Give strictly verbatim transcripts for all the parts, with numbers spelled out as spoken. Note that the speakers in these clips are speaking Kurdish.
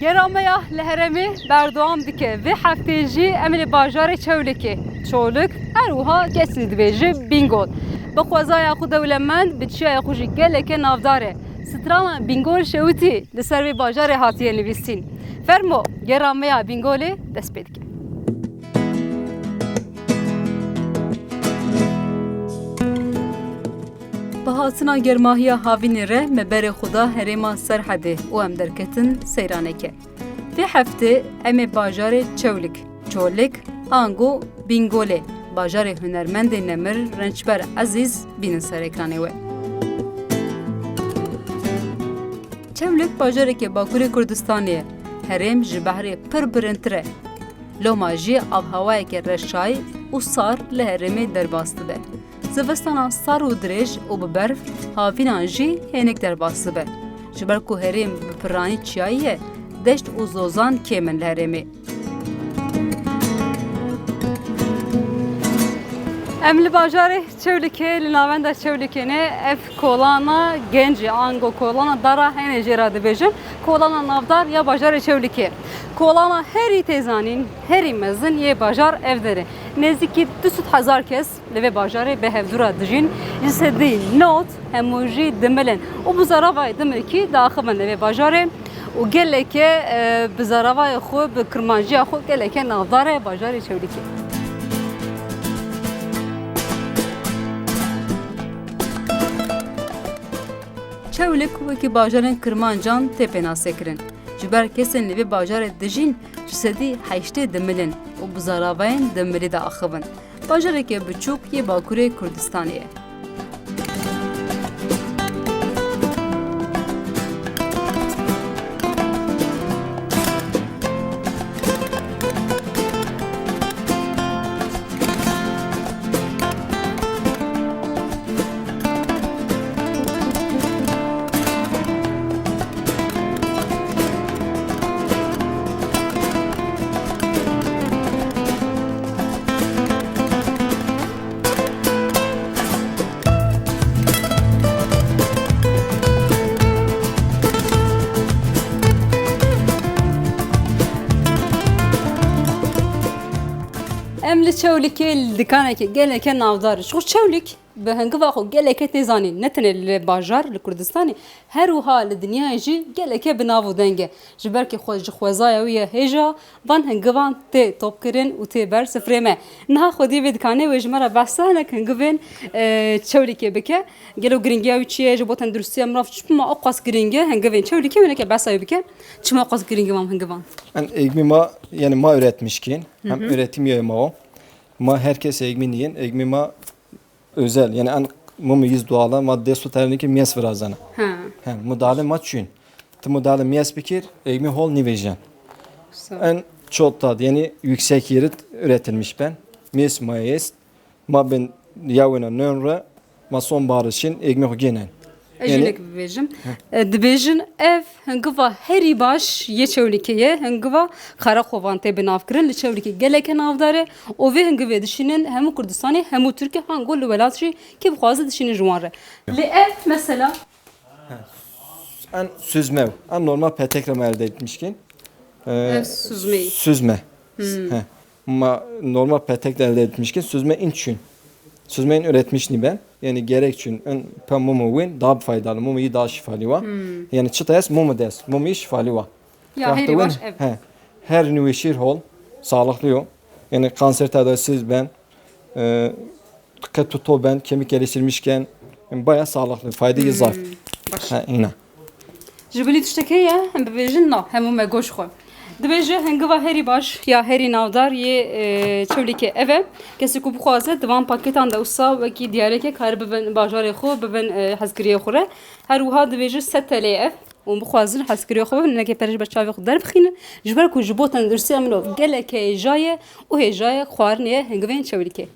Gera me ya li herêmê berdewam dike. Vê heftê jî em ê li bajarê Çewlikê, Çolik, her wiha kesî dibêje Bîngol. Bi xwezaya xwe dewlemend, bi çiyaya xwe jî geleke navdar e. Strana Bîngol Şewitî li ser vê bajarê hatiye nivîsîn. Fermo, gera me ya Bîngolê dest pê dike. Bi hatina germahiya havînê re me berê xwe da herêma Serhedê û em derketin seyraneke. Vê heftê em ê bajarê Çewlik, Çolik, ango Bîngolê, bajarê hunermendê nemir Rençber Ezîz bînin ser ekranê we. Çewlik bajarekê Bakurê Kurdistanê ye. Herêm ji behrê pir birintir e. Loma jî avhewayeke reşay û sar li herêmê derbas dibe. Zivistana sar û dirêj û bi berf, havînan jî hênik derbas dibe. Ji ber ku herêm bi piranî çiyayî ye, deşt û zozan kêm in li herêmê. Em li bajarê Çewlikê, li navenda Çewlikê ne, ev kolana Gencê, ango kolana Dara Henê jê re dibêjin, kolana navdar ya bajarê Çewlikê. Kolana herî têzanîn, herî mezin yê bajar ev der e. Nêzîkî du sed hezar kes li vê bajarê bi hevdû re dijîn, ji sedî nod hemû jî dimilin û bi zaravayê dimirkî diaxivin li vê bajarê û geleke, e, bi zaravayê xwe, bi kirmanciya xwe geleke navdar e bajarê Çewlikê. Çewlik wekî bajarên kirmancan tê pênasekirin. Ji ber kesên li vê bajarê dijîn ji sedî heştê dimilin û bi zaravayên dimilî diaxivin. Bajareke biçûk yê Bakurê Kurdistanê ye. Em li Çewlikê, li dikanekê geleke navdar. Ji xwe Çewlik bi hingiva xwe geleke tê zanîn, ne tenê li bajar, li Kurdistanê, her wiha li dinyayê jî geleke bi nav û deng e. Ji ber ku xwe ji xwezaya wî ya hêja van hingivan tê topkirin û tê ber sifrê me. Niha xwediyê vê dikanê wê ji me re behsa hinek hingivên, e, Çewlikê bike. Gelo giringiya wî çi ye? Ji bo tenduristiya mirav çima ew qas giring e? Hingivên Çewlikê wê neke behsa wî bike. Çima ew qas giring e van hingivan? En egmî ma, yani ma üretmişkin. Hem üretim yayı ma o. Ma herkes egmî niyin. Egmî ma özel, yani en mumî yîz doğala ma dest û terenî ki miyes virazana. Ha. He, mudale ma çün. Ti mudale miyes bikir, egmî hol nivêjen. Sağ ol. En çok tad, yani yüksek yeri üretilmiş ben. Miyes ma est, ma bin yawena nön re, ma son barışın, egmî xo genen. Ez jî hinek bibêjim. E, dibêjin ev hingiva herî baş yê Çewlikê ye, hingiva Karakovan tê binavkirin, li Çewlikê geleke navdar e û vê hingivê dişînin hemû Kurdistanê, hemû Tirkiye, hango li welat jî kê bixwaze dişînin ji wan re. Lê ev mesela En süzme, en normal petek re ma elde etmişkin. Ee, Ev süzme. Süzme. He. Ma normal petek de elde etmişkin, süzme inçün. Süzmeyin üretmiş niben. Yani gerek için ön pe mumu win daha faydalı. Mumu iyi daha şifalı wa. Yani çıta es mumu des. Mumu iyi şifalı wa. Ya, herî baş ev. He. Her nüveşir hol. Sağlıklı yo. Yani kanser tedavisi ben. E, Qet û to ben, kemik geliştirmişken, yani bayağı sağlıklı, fayda zaf. Baş. Ha, îna. Ji bilî tiştekê ye, em bibêjin na, hemû me goş xwe. Dibêje hingiva herî baş ya herî navdar yê, e, Çewlîgê ev e. Kesê ku bixwaze di van paketan de wisa wekî diyareke kar bibin bajarê xwe, bibin, e, hezkiriyê xwe re. Her wiha dibêje sed T L ev. Hûn bixwazin hezkiriyê xwe bibin, hinekê pere ji ber çavê xwe derbixînin. Ji ber ku ji bo tenduristiya mirov gelek hêja ye û hêja ye xwarinê ye hingivên Çewlîgê.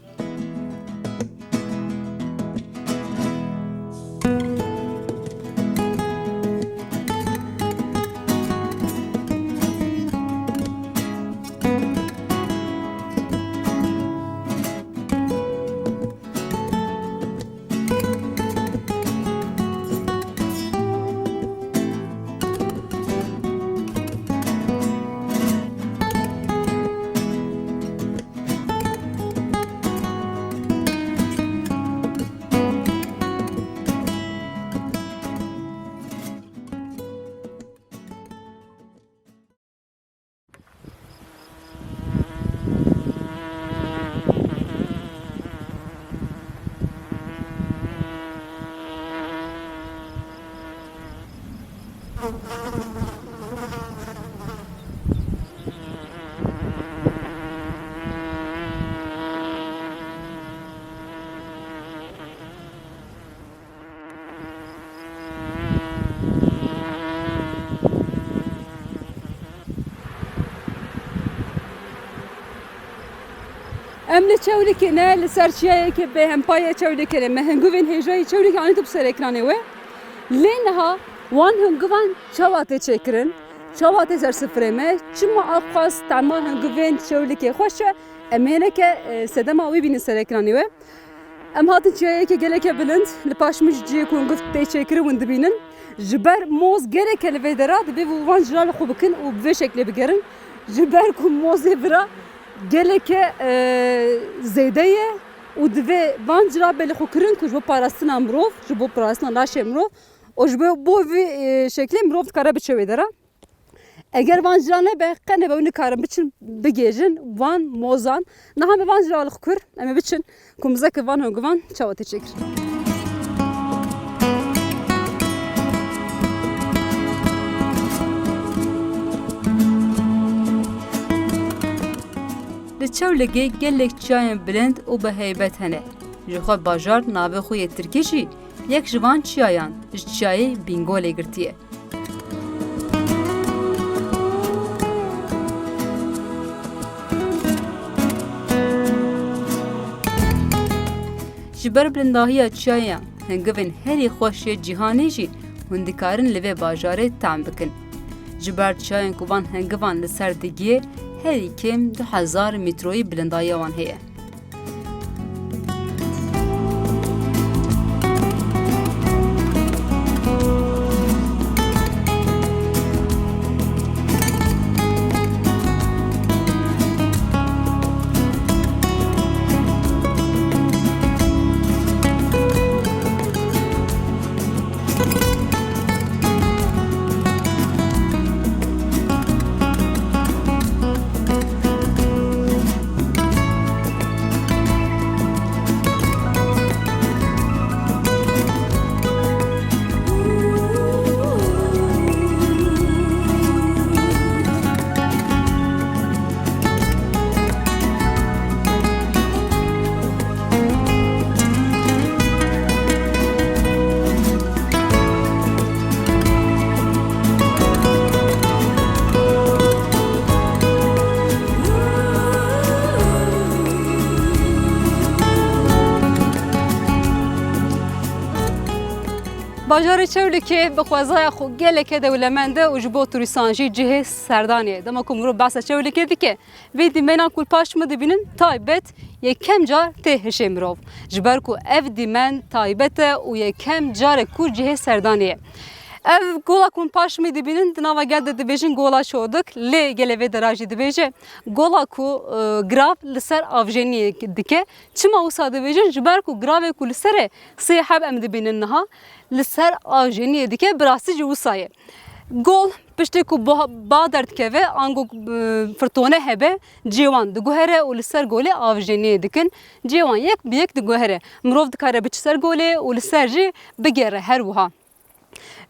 Em li Çewlîgê ne, li ser çiyayeke bêhempa yê Çewlîgê ne. Me hinguvên hêja yê Çewlîgê anî bi ser ekranê we. Lê niha wan hinguvan çawa tê çêkirin? Çawa tê ser sifrê me? Çima aqas tema hinguvên Çewlîgê xweş e? Em ê hineke, e, sedema wî bînin ser ekranê we. Em hatin çiyayeke geleke bilind, li paş min jî cihê ku hingiv tê çêkirin hûn dibînin. Ji ber moz geleke li vê dera, divê van cila li xwe bikin û bi vê şeklê bigerin. Ji ber ku mozê vira geleke, e, zêde ye û divê van cila bê li xwe kirin ku ji bo parastina mirov, ji bo parastina laşê mirov û ji bo, bo vê, e, şeklê mirov dikare biçe wê dera. Eger van cila nebe, qe nebe, hûn nikarin biçin bigêjin van mozan. Niha me van cila li xwe kir, em ê biçin ku mizeke van hinguvan çawa tê çêkirin. Li Çewlîgê gelek çiyayên bilind û bi heybet hene. Ji xwe bajar navê xwe yê tirkî jî yek ji van çiyayan ji çiyayê Bîngolê girtiye. Ji ber bilindahiya çiyayan, hingivên herî xweş yê cîhanê jî hûn dikarin li vê bajarê tehm bikin. Ji ber çiyayên ku van hingivan li ser digihê, herî kêm du hezar mîtroyî bilindahiya wan heye. Bajarê Çewlîgê bi xwezaya xwe geleke dewlemend e û ji bo turîstan jî cihê serdanê ye. Dema ku mirov behsa Çewlîgê dike, vê dîmena ku li paş min dibînin taybet yekem car tê hişê mirov. Ji ber ku ev dîmen taybet e û yekem carê ku cihê serdanê ye. Ev gola ku hûn paş min dibînin, di nava gel de dibêjin Gola Çodik, lê gelê vê dera jî dibêje gola ku, e, girav li ser avjeniyê dike. Çima wisa dibêjin? Ji ber ku giravê ku li ser e, sê heb em dibînin niha, li ser avjeniyê dike, bi rastî jî wisa ye. Gol, piştê ku ba, ba derdikeve, ango, e, firtone hebe, cihê wan diguhere û li ser golê avjeniyê dikin. Cihê wan yek bi yek diguhere. Mirov dikare biçe ser golê û li ser jî bigere her wiha.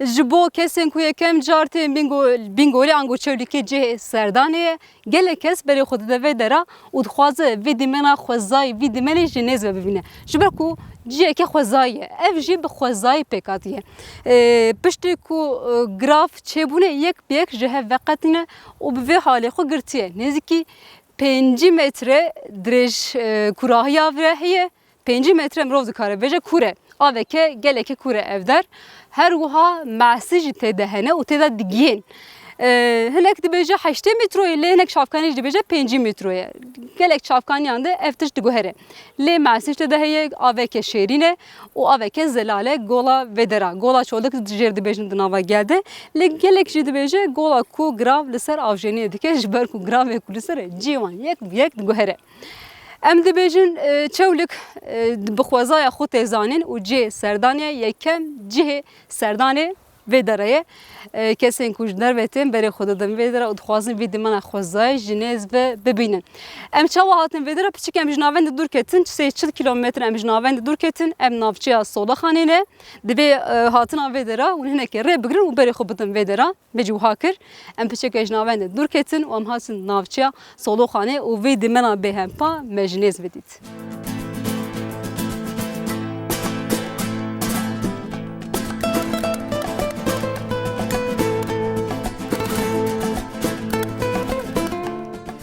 Ji bo kesên ku yekem car tên bîn go-, bîn golê ango çewlîkê cihê serdanê ye, gelek kes berê xwe dide vê dera û dixwaze vê dîmena xwezayî vî dîmenê ji nêz ve bibîne. Ji ber ku ciheke xwezayî ye. Ev jî bi xwezayî pêk hatiye. Ê, piştî ku, e, girav çêbûne yek bi yek ji hev veqetîne û bi vê halê xwe girtiye. Nêzîkî pêncî metre dirêj, e, kurahiya vire heye. Pêncî metre mirov dikare bêje kûr e. Aveke geleke kûr e ev der. Her wiha mesî jî tê de hene û tê de digihên. Ee, hinek dibêje heştê metroyê, lê hinek çavkanî jî dibêje pêncî metroyê. Gelek çavkaniyan de ev tişt diguhere. Lê mesî jî tê de heye, aveke şêrîn e û aveke zelal e, gola vê dera. Gola Çodik jêr dibêjin di nava gel de. Lê gelek jî dibêje gola ku girav li ser avjeniyê dike, ji ber ku giravê ku li ser e, cihê wan yek bi yek diguhere. Em dibêjin, e, Çewlik, e, bi xwezaya xwe tê zanîn û cihê serdanê yekem cihê serdanê vê derê ye. E, kesên ku ji derve tên berê xwe didin vê dera û dixwazin vî dîmena xwezayê ji nêz ve bibînin. Em çawa hatin vê dera? Piçik em ji navendê dûr ketin, sê çil kîlometre em ji navendê dûr ketin, em navçeya Soloxanê ne. Divê, e, hatina vê dera hûn hinekê rê bigirin û berê xwe bidin vê dera. Me jî wiha kir. Em piçeke ji navendê dûr ketin û em hatin navçeya Soloxanê û vê dîmena bêhempa me ji nêz ve dît.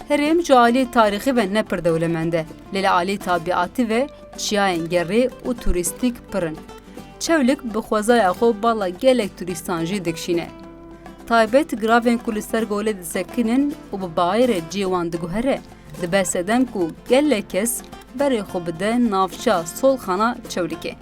Herêm ji alî tarîxî ve ne pir dewlemend e, lê li alî tabiatî ve çiyayên gerê û turîstîk pir in. Çewlik bi xwezaya xwe bala gelek turîstan jî dikişîne. Taybet giravên ku li ser golê disekinin û bi bayêrê cihê wan diguhere, dibe sedem ku gelek kes berê xwe bide navça Solxana Çewlikê.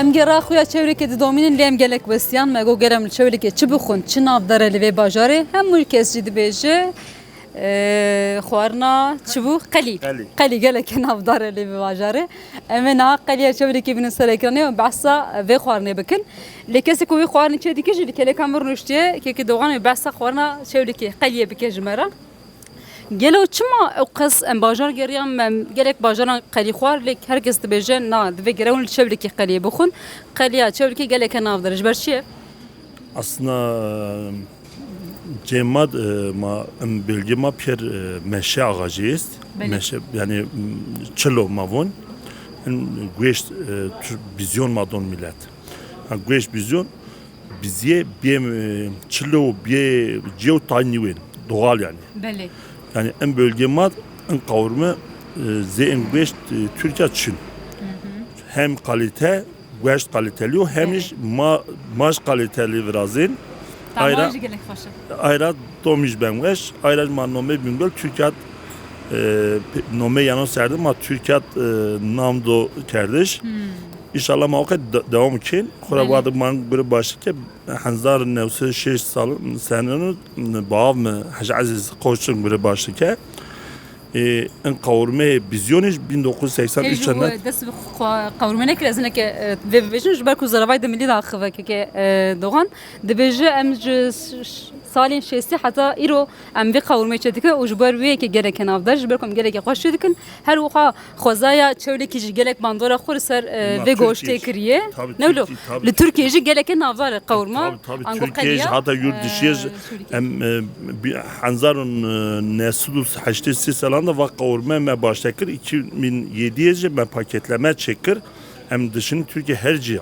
Em gera xuya Çewlikê didomînin, lê em gelek westiyan. Me got, ger em li Çewlikê çi bixwin, çi navdar e li vê bajarê? Hemû kes jî dibêje, e, xwarina çi bû? Qelî. Qelî. Qelî gelek navdar e li vê bajarê. Em ê niha qeliya Çewlikê bînin ser ekranê û behsa vê xwarinê bikin. Lê kesê ku vê xwarinê çê dike jî li kêleka min rûniştiye, kêkî Dogan ê behsa xwarina Çewlikê, qeliyê bike ji me re. Gelo çima ew qas em bajar geriyan, em gelek bajaran qelî xwar, lê her kes dibêje, na, divê gere hûn li Çewlikê qeliyê bixwin. Qeliya Çewlikê geleke navdar e. Ji ber çi ye? Aslında, cê ma, e, ma, em bölge ma pêr, e, meşe ağacı est. Belê. Meşe, yani, m, çilo ma von. Em gueşt, e, tür-, bizyon ma don millet. Ha, gueşt bizyon, biziye biyê, e, çilo biyê ciyo tayni wen. Doğal yani. Belê. Yani em bölge ma, em kavurma, e, zê em gueşt, e, Türkiye çin. Hı hı. Hem kalite, gueşt kaliteli o, hem Belê. iş ma, maş kaliteli virazin. Tamam, Ayra, jî gelek xweş e. Ayra domiş ben weş, ayra ma nome Bingöl, Türkiye e, pe-, nome yano serdim ma Türkiye, e, nam do kerdiş. Hmm. İnşallah ma o kadar de-, devam kin. Xora Belê. Vadim man göre başlike hezar newse şeş sal senenu bav mı Hacı Aziz Koç'un göre başlike. E, en kavurme bizyoniş bin dokuz yüz seksen üç Ê, ji bo senet. Dest bi xwe qewrime nekir, ez hineke, e, vê bibêjim, ji ber ku zeravayê de milî daxive keke, e, Doğan. Dibêje em ji ş-, ş-, salên şêstî heta îro em vê qewrmeyê çêdikin û ji ber wê yekê geleke navdar, ji ber ku em geleke xweş çêdikin. Her wiha xwezaya Çewlîgê jî gelek bandora xwe li ser, e, Ma vê goştê Tirkiye jî. Kiriye. Tabii, Ne wilo? Tirkiye, tabii. Li Tirkiye jî geleke navdar e qewrma. Tabii, tabii. Ango Tirkiye jî, qeliya, hata yurt dışı e, jî. Tirkiye. Em, e, bi-, hezar û neh sed û heştê sê salan da va qewrme me başte kir, iki bin yedi jî me paketleme çêkir. Em dişin Tirkiye her ciya.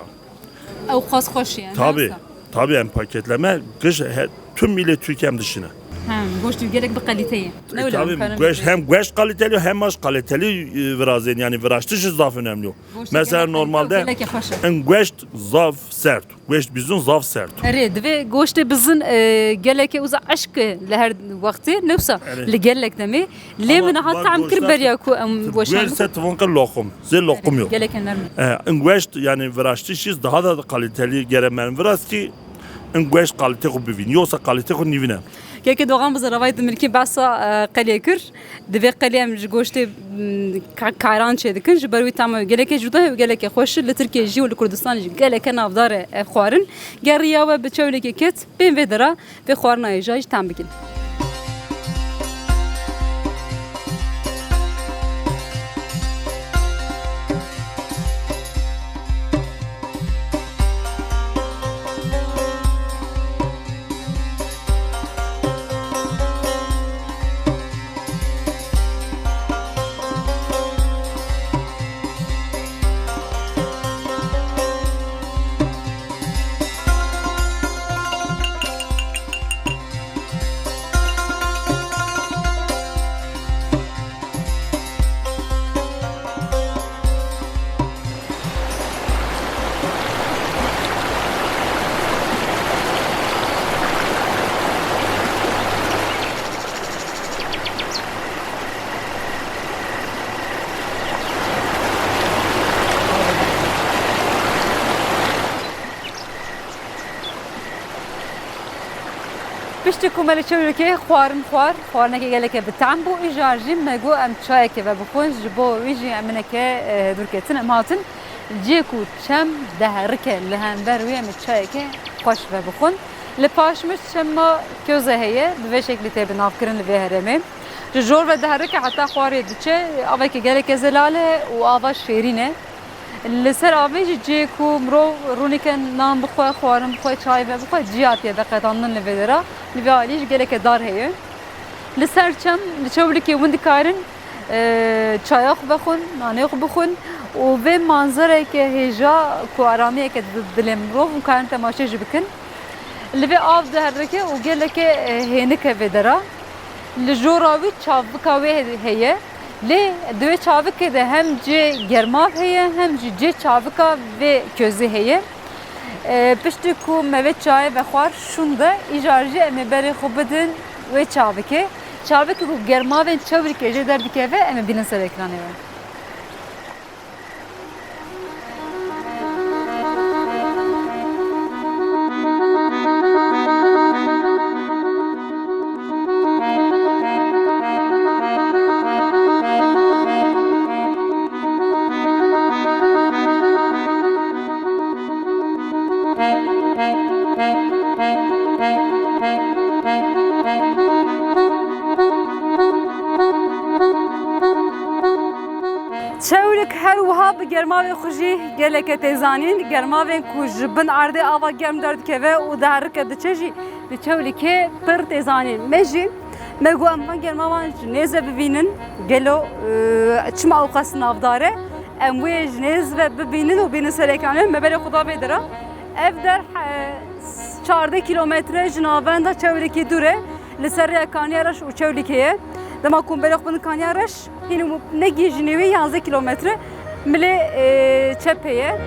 Ew xwaz xweş ye, ne Tabii, wisa? Tabii em paketleme, giş he-, tüm ile Tirkiye em dişine. Hem, goşt gelek bi kalite ye. Ne E, öyle tabii, em karin goşt, hem goşt kaliteli hem aş kaliteli, e, virazên, yani viraştı şu zaf önemli. Goşt Mesela gelek normalde kalite, gelek xweş e. En goşt zaf sert. Goşt bizon zaf sert. Erê, divê goştê bizin, e, gelekê uza eşk e li her wextê, ne wisa Erê. Li gelek demê. Lê Ama min niha van tam kir goşta beriya ku em tu weşan goşt bikin. Se tivon kir loqum. Zê loqum yok. Gelek nerm e. E, in goşt yani viraştı şiz daha da kaliteli gere men viraz ki in goşt kalite xo bivin. Yoksa kalite xo nivine. Keke Doğan bi zeravayê dimilkî behsa, e, qelê kir. Divê qelê em ji goştê, m, ka-, karan çêdikin. Ji ber wî tam gelekê cuda ye û gelekê xweş e. Li Tirkiye jî û li Kurdistanê jî geleke navdar e ev xwarin. Ger riya we bi çewlekê ket, bên vê dera vê xwarina hêja jî tam bikin. Piştî ku me li Çewlîgê xwarin xwar, xwarinekê gelekî bi tehm bû, îcar jî me got em çayekê vebixwin, ji bo wî jî em hinekî, e, dûr ketin. Em hatin cihê ku çem diherike, li hember wê em ê çayekê xweş vebixwin. Li paş me çema Köze heye, bi vê şeklî tê binavkirin li vê herêmê. Ji jor ve diherike heta xwarê diçe, avekî gelekî zelal e û ava şêrîn e. Li ser avê jî cihê ku mirov rûnîke nan bixwe, xwarin bixwe, çay vebixwe, cî hatiye veqetandin li vê dera. Li vê alî jî geleke dar heye. Li ser çem, li Çewlîgê hûn dikarin, e, çaya xwe vexwin, nanê xwe bixwin û vê manzereke hêja ku aramiyeke dide dilê mirov, hûn karin temaşe jî bikin. Li vê av diherike û geleke, e, hênik e vê dera. Li jora wî çavika wê he-, heye. Lê di wê çavikê de hem cê germav heye, hem jî cê çavika vê közê heye. E, piştî ku me vê çayê vexwar şûnde, îcar jî em ê berê xwe bidin wê çavikê. Çavikê ku germavên Çewlîgê jê derdikeve, em ê bînin ser ekranê we. Çewlîg her wiha bi germavê xwe jî geleke tê zanîn. Germavên ku ji bin erdê ava germ derdikeve û diherike diçe jî li Çewlîgê pir tê zanîn. Me jî, me got em van germavan ji nêz ve bibînin. Gelo, e, çima ew qas navdar e? Em wê ji nêz ve bibînin û bînin ser ekranê. Me berê xwe da vê dera. Ev der, e, çardeh kîlometre ji navenda Çewlîgê dûr e. Li ser rêya Kaniya Reş û Çewlîgê ye. Dema ku berê xwe bidin Kaniya Reş, hîn û negihîjînê wê yanzdeh kîlometre milê, e, çep heye.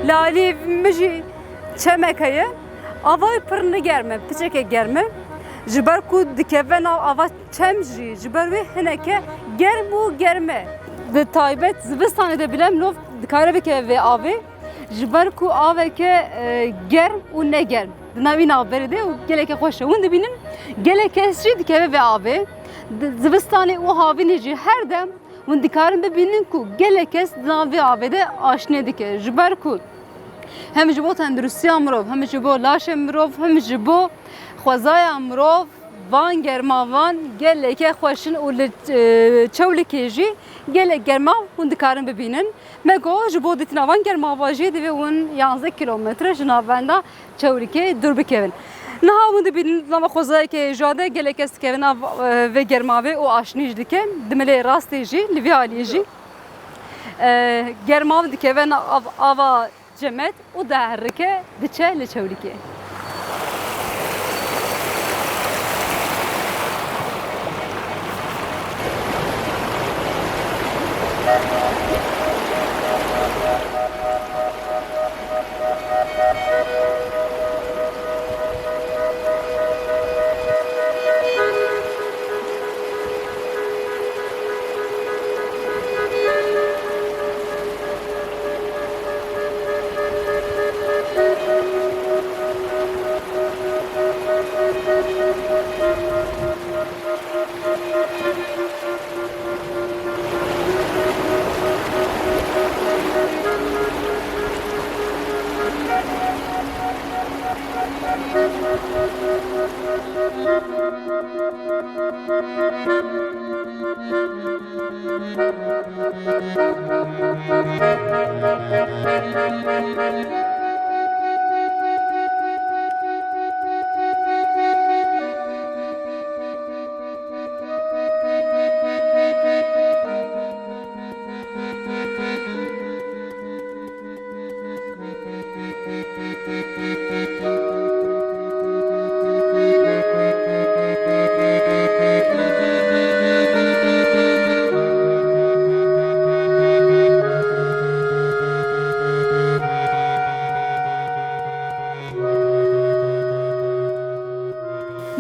Li alî min jî çemek heye. Avayê pir ne germ e, piçeke germ e. Ji ber ku dikeve nav ava çem jî, ji ber wê hineke germ û germ e. Bi taybet zivistanê de bile mirov dikare bikeve vê avê. Ji ber ku aveke, e, germ û ne germ di navî navberê de û geleke xweş e. Hûn dibînin gelek kes jî dikeve vê avê. Di zivistanê û havînê jî her dem hûn dikarin bibînin ku gelek kes di nav vê avê de aşnê dike. Ji ber ku hem ji bo tenduristiya mirov, hem ji bo laşê mirov, hem ji bo xwezaya mirov van germavan geleke xweş in û li, e, Çewlikê jî gelek germav hûn dikarin bibînin. Me got, ji bo dîtina van germava jî divê hûn yanzdeh kîlometre ji navenda Çewlikê dûr bikevin. Niha hûn dibînin, di nava xwezayeke hêja de gelek kes dikevin av, e, vê germavê û aşnî jî dike. Di milê rastê jî, li vî aliyê jî, e, germav dikeve nav ava cemet û diherike, diçe li Çewlikê.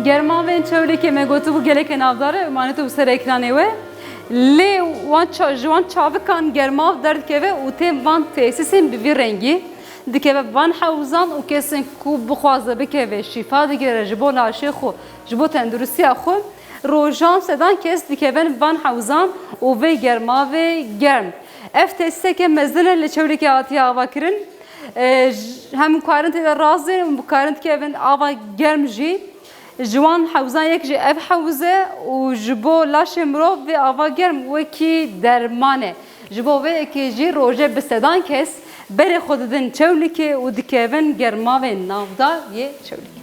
Germavên Çewlikê me gotibû geleke navdar e, manê tu bi ser ekranê we. Lê wan ça-, ji wan çavikan germav derdikeve û tên van tesîsên bi vî rengî dikeve van hewzan û kesên ku bixwaze bikeve şîfa digere ji bo laşê xwe, ji bo tenduristiya xwe. Rojan sedan kes dikevin van hewzan û vê germavê germ. Ev tesîseke mezin e, li Çewlikê hatiye avakirin. E, j-, hem karin tê de razên û karin dikevin ava germ jî. Ji wan hewzan yek jî ev hewz e û ji bo laşê mirov vê ava germ wekî derman e. Ji bo vê yekê jî roje bi sedan kes berê xwe didin Çewlikê û dikevin germavên navdar yê Çewlikê.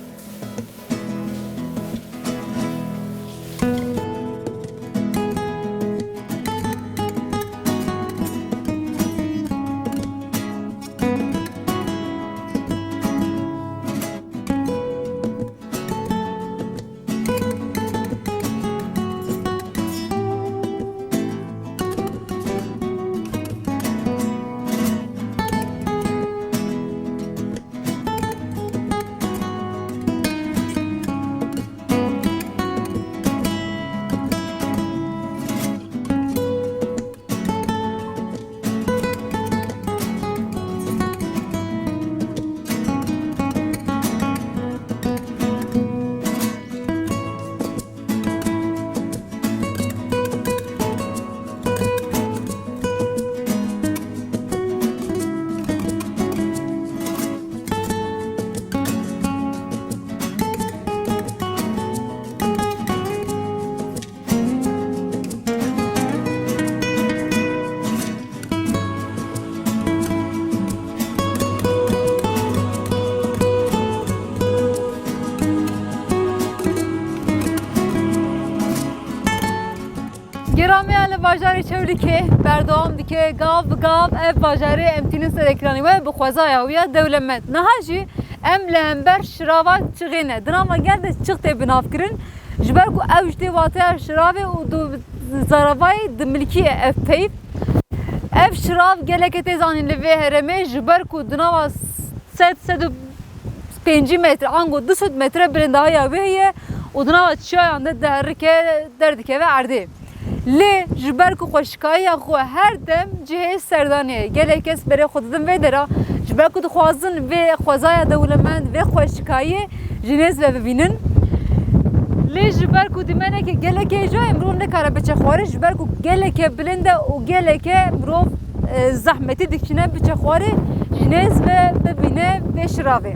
Gera me ya li bajarê Çewlikê berdewam dike. Gav bi gav ev bajarê em tînin ser ekranê we bi xwezaya wî ya dewlemend. Niha jî em li hember şirava çixê ne. Di nava gel de çix tê binavkirin. Ji ber ku ew ji tê wateya şiravê û du zaravayê dimilkiye ev peyv. Ev şirav gelekê tê zanîn li vê herêmê, ji ber ku di nava sed, sed û pêncî metre, ango du sed metre bilindahiya wê heye û di nava çiyayan de diherike, derdikeve erdê. Lê ji ber ku xweşikayiya xwe her dem cihê serdanê ye, gelek kes berê xwe didin vê dera, ji ber ku dixwazin vê xwezaya dewlemend, vê xweşikayiyê ji nêz ve bibînin. Lê ji ber ku dîmeneke gelekê hêja ye, mirov nikare biçe xwarê, ji ber ku geleke bilind e û geleke mirov, e, zehmetî dikişîne biçe xwarê, ji nêz ve bibîne vê şiravê.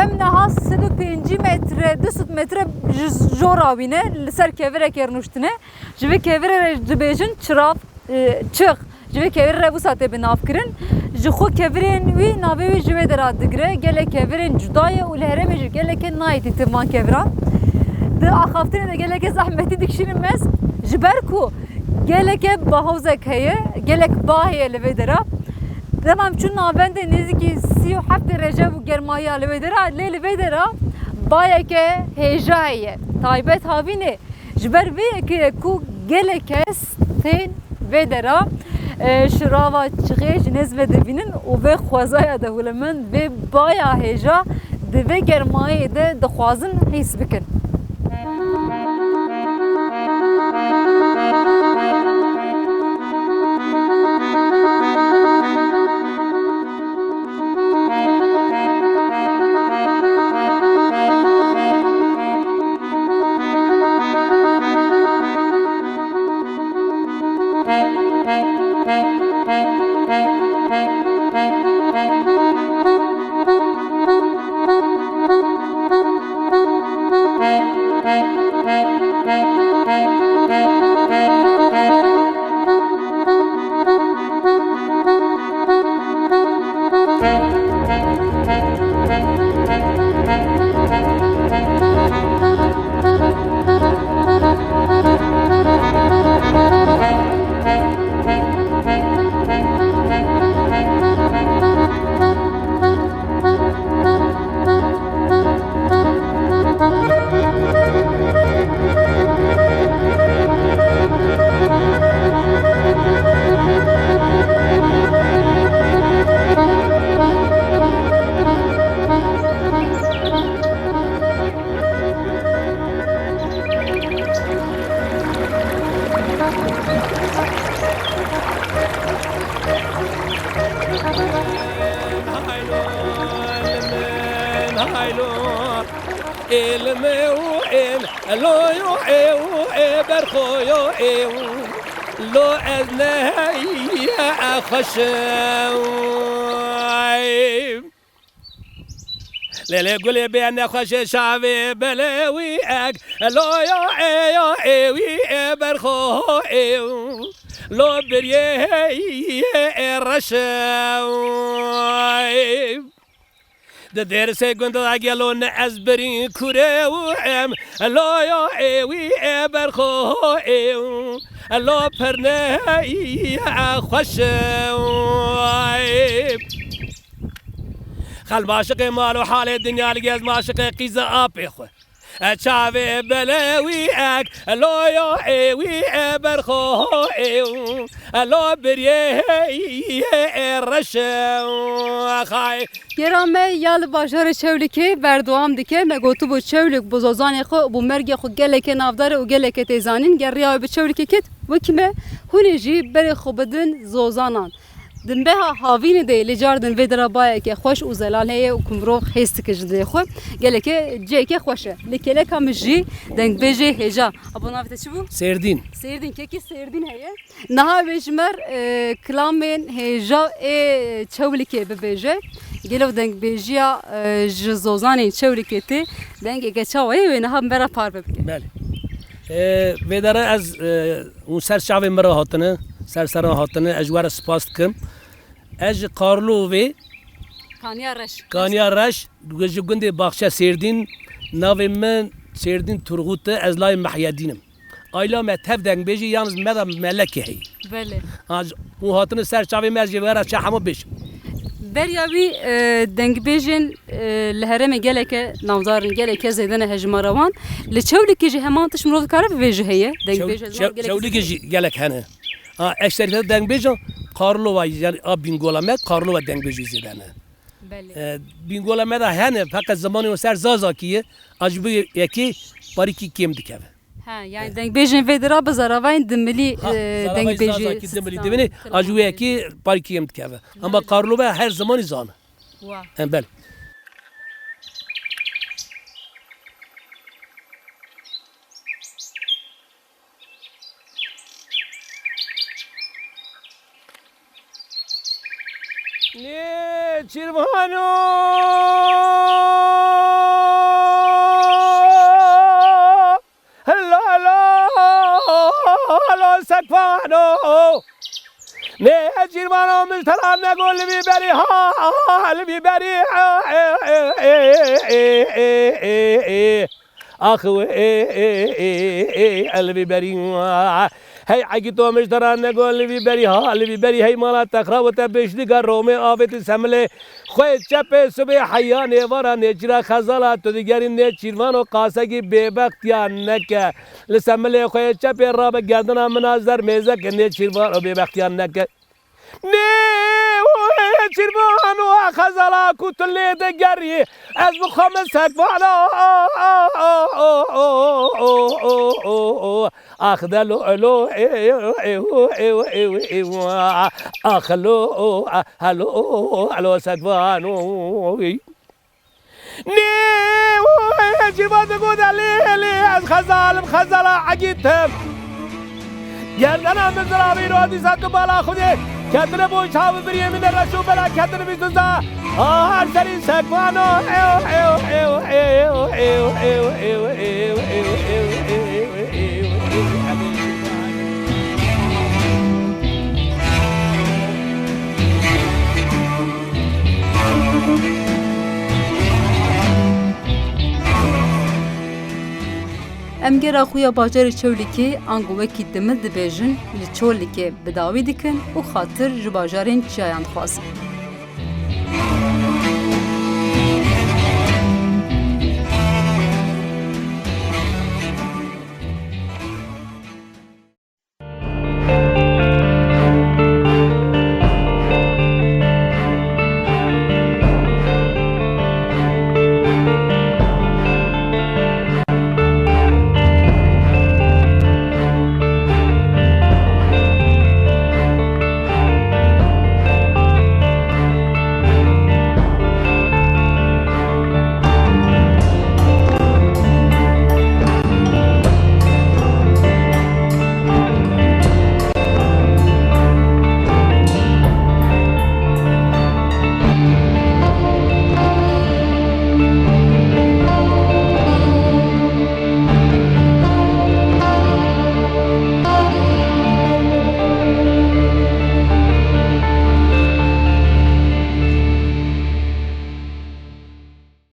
Em niha sed û pêncî metre, du sed metre ji jora wî ne, li ser kevirekê rûniştine. Ji vê kevirê re dibêjin çirav, e, çiq. Ji vê kevirê re wisa tê binavkirin. Ji xwe kevirên wî navê wî ji vê dera digire. Gelek kevirên cuda ye û li herêmê jî gelekê nayê dîtin van keviran. Di axaftinê de gelekê zehmetî dikişînin mez. Ji ber ku gelekê bahozek heye, gelek ba heye li vê dera. Dema em çûn navendê nêzîkî sî û heft derece bû germahiya li vê dera, lê li vê dera bayeke hêja heye. Taybet havînê. Ji ber vê yekê ye ku gelek kes tên vê dera, e, şirava çixê ji nêz ve dibînin û vê xwezaya dewlemend, vê baya hêja di vê germayê de dixwazin hîs bikin. Haylo, haylo. Ê li me û ê loyo ê û ê berxoyo ê û lo ez neheye e xweş e. Lê lê gulê bê nexweş e şavê belê wî ek loyo ê yo ê wî ê berxo ê û lo biriyê heye ê reş e. Di dêrsê gund de gelo ne ez birî kurê û em loyo ê wî ê berxo ê û lo pir ne xweş e. Xel maşiqê mal û halê dinya li gez maşiqê qîza apê xwe. E çavê belê wî ek loyo ê wî ê berxo ê û lo biriyê heye ê reş e. Xay. Gera me ya li bajarê Çewlikê berdewam dike. Me gotibû Çewlik bi zozanê xwe û bi mergê xwe gelekê navdar e û gelekê tê zanîn. Ger riya we bi Çewlikê ket, wekî me hûn ê jî berê xwe bidin zozanan. Di meha havînê de yê lê cardin vê dira bayeke xweş û zelal heye û ku mirov hêz dike ji dilê xwe. Gelekê ciheke xweş e. Lê kêleka min jî dengbêjê hêja. Abo navê te çi bû? Sêrdîn. Sêrdîn, kekê Sêrdîn heye. Niha wê ji me re, e, kilamên hêja ê Çewlikê bibêje. Gelo dengbêjiya, e, ji zozanên Çewlikê tê. Dengeke çawa ye wê niha me re parve bike. Belê. E, vê dere ez, e, hûn ser çavên min re hatine, ser seran hatine, ez ji we re spas dikim. Ez ji Karlovê, Kaniya Reş. Kaniya Reş, ji gundê Baxçe Sêrdîn, navê min Sêrdîn Turgut e, ez layê Mehyedîn im. Ayla me tev dengbêjî, yalnız me de melekê heye. Belê. Ha, û hatine ser çavê me, ez jê ve re çi hema bêjim. Beriya wî, e, dengbêjên, e, li herêmê geleke navdar in, geleke zêde ne hejmara wan. Li Çewlikê jî heman tişt mirov dikare bibêje heye. Dengbêj Çew-, hejmara Çew-, geleke Çewlikê zêde. Jî gelek hene. Ha, ekseriyeta dengbêjan Karlova, yani a Bîngola me Karlova dengbêjê zêde ne. Belê. E, Bîngola me de hene, feqet zimanê wan ser Zazakî ye. A ji bo yekê parîkî kêm dikeve. Ha, yani dengbêjên vê dira bi zaravayên dimilî, Ha, e, zaravayê dengbêjê Zazakî dimilî sistem dibine, a ji wê yekê parîkî kêm dikeve. Ama Karlova her zimanî zan e. Wa. Em belê. Nêçîrvano, helo, helo, helo, sekvano. Nêçîrvano, min ji te re nego li vî berî ha, li vî berî, e, e, e. Ax, e, e, e, e, e, e, li vî berî. Hey, egî to min ji te re nego li vî berî, ha, li vî berî, hey mala te xira û te bêşlîga romê avêtî semilê. Xwê çepê sibê heya nêvara nêçîra xezala tu digerî nêçîrvano qasegî bêbextiya neke. Li semilê xwê çepê rabe gerdina min a zer mêzeke nêçîrvano bêbextiya neke. Nê, o, e, çîrvan o, e, xezala ku tu lê digerî, ez bi xwe min sekvana, o, o, o, o, o, o, o, o, o, ax de lo, e, lo, e, e, e, o, e, o, e, o, e, o, a, ax lo, o, a, helo, o, o, elo sekvano. Nê, o, e, cîrvan digot, elê, elê, ez xezalim, xezala egîtim. Gerdena min ziravî ro dîsa tu bala Xwedê. Ketine bo çavi biriyê min de reş û bela ketine bîst û za. A, her serî sekvano. Ew, ew, ew. Em gera xuya bajarê Çewlîgê, ango wekî dimil dibêjin, li Çolîgê bi dawî dikin û xatir ji bajarên çiyayan dixwazin.